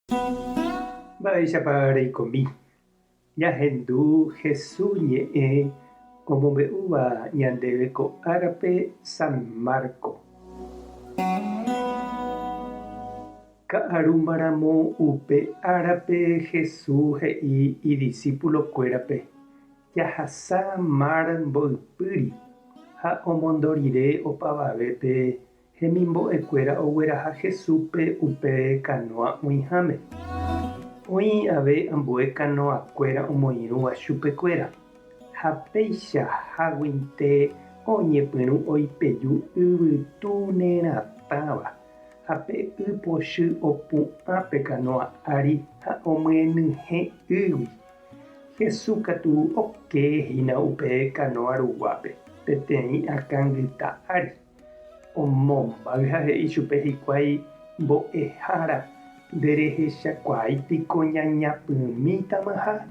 Mba'éichapa reikomi? Ñahendu Jesús ñe'ẽ omombe'úva ñandéve ko árape San Marco. Ka'arúmaramo upe árape Jesús he'i idisípulokuérape, Jahasa mar mboypýri, ha omondo rire opavavépe Hemimbo'ekuéra ogueraha Jesúspe upe kanóa oĩháme. Oĩ ave ambue kanoakuéra omoirũva chupekuéra, ha péicha háguinte oñepyrũ oipeju yvytu neratãva, ha pe y pochy opu'ã pe kanóa ári ha omyenyhẽ ýgui. Jesús katu oke hína upe kanóa ruguápe, peteĩ akãngyta ári. Omombáy ha he'i chupe hikuái, Mbo'ehára, nderehechakuaái piko ñañapymítamaha?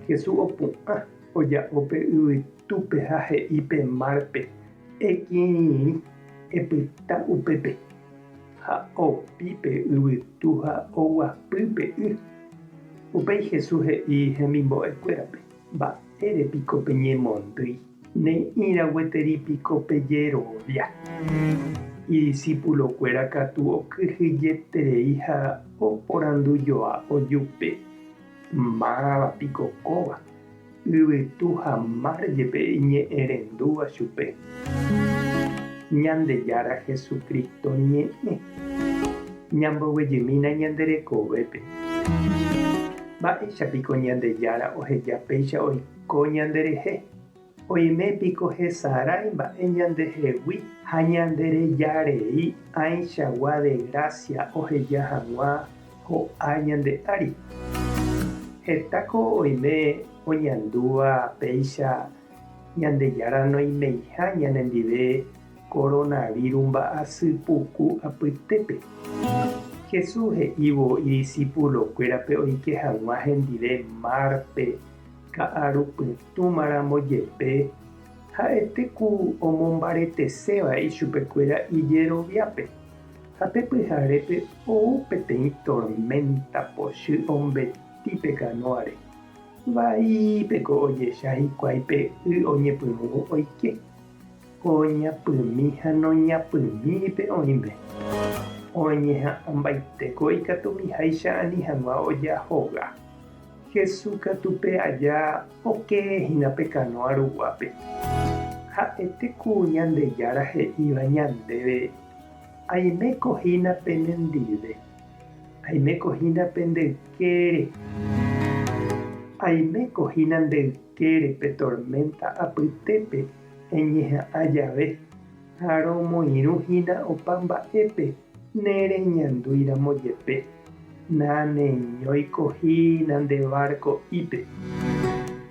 Jesús opu'ã, oja'o pe yvytúpe ha he'i pe márpe, Ekirirĩ, epyta upépe. Ha opi pe yvytu ha oguapy pe y. Upéi Jesús he'i hemimbo'ekuérape, Mba'ére piko peñemondýi? Ne'ĩra gueteri piko pejerovia? Idisípulokuéra katu okyhyjeterei ha oporandujoa ojupe, Máva piko kóva? Yvytu ha mar jepe iñe'ẽrendúva chupe. Ñandejára Jesucristo ñe'ẽ. Ñamboguejymína ñande rekovépe. Mba'éicha piko Ñandejára oheja péicha oiko ñanderehe? Oime piko hesarái mba'e ñandehegui ha ñanderejarei ãichagua desgracia oheja hag̃ua ho'a ñande ári? Hetáko oime oñandúva péicha Ñandejára noimeiha ñanendive koronavíru mba'asy puku apytépe. Jesús he'ívo idisipulokuérape oike hag̃ua hendive márpe ka'arupytũmaramo jepe, ha'ete ku omombareteséva ichupekuéra ijeroviápe. Ha pe pyharépe ou peteĩ torménta pochy ombeti pe kanóare. Vaípeko ojecha hikuái pe y oñepyrũvo oike. Oñapymi ha noñapymíri pe oĩme. Oñeha'ãmbaitéko ikatumiháicha ani hag̃ua ojahoga. Jesús katu pe aja oke hína pe kanóa ruguápe. Ha'ete ku Ñandejára he'íva ñandéve, Aiméko hína penendive. Aiméko hína pende ykére. Aiméko hína nde ykére pe torménta apytépe eñeha'ã jave, ha romoirũ hína opa mba'épe nereñandúiramo jepe, naneñóiko hína nde varko'ípe.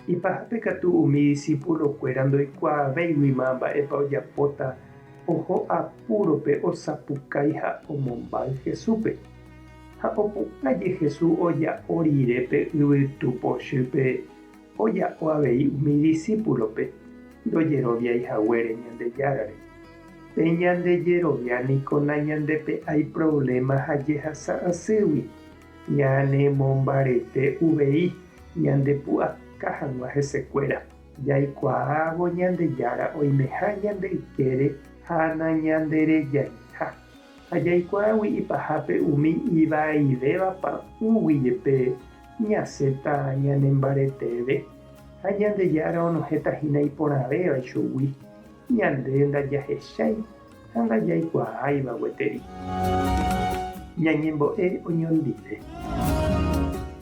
Ipahápe katu umi disípulokuéra ndoikuaavéiguima mba'épa ojapóta oho apúrope osapukái ha omombáy Jesúspe. Ha opu'ãje Jesús oja'o rire pe yvytu pochýpe oja'o avei umi disípulope ndojeroviái haguére Ñandejárare. Pe ñande jerovia niko nañandepe'ái provléma ha jehasa asýgui, ñanemombarete uvei ñandepu'aka hag̃ua hesekuéra. Jaikuaávo Ñandejára oimeha ñande ykére ha nañanderejaiha. Ha jaikuaágui ipahápe umi ivaivéva pa'ũgui jepe ñasẽta ñanembareteve, ha Ñandejára onohẽta hína iporãvéva ichugui, ñande ndajahechái ha ndajaikuaáiva gueteri. Ñañembo'e oñondive.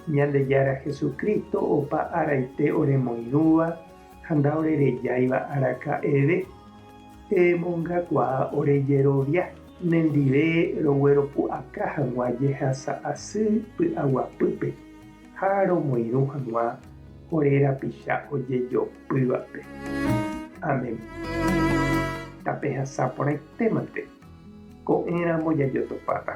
Ñandejára Jesucristo opa araite oremoirũva ha ndaorerejáiva araka'eve. Emongakuaa ore jerovia nendive rogueropu'aka hag̃ua jehasa asy py'aguapýpe ha romoirũ hag̃ua ore rapicha ojejopývape. Amén. Tapehasa porãitémante. Ko'ẽramo jajotopáta.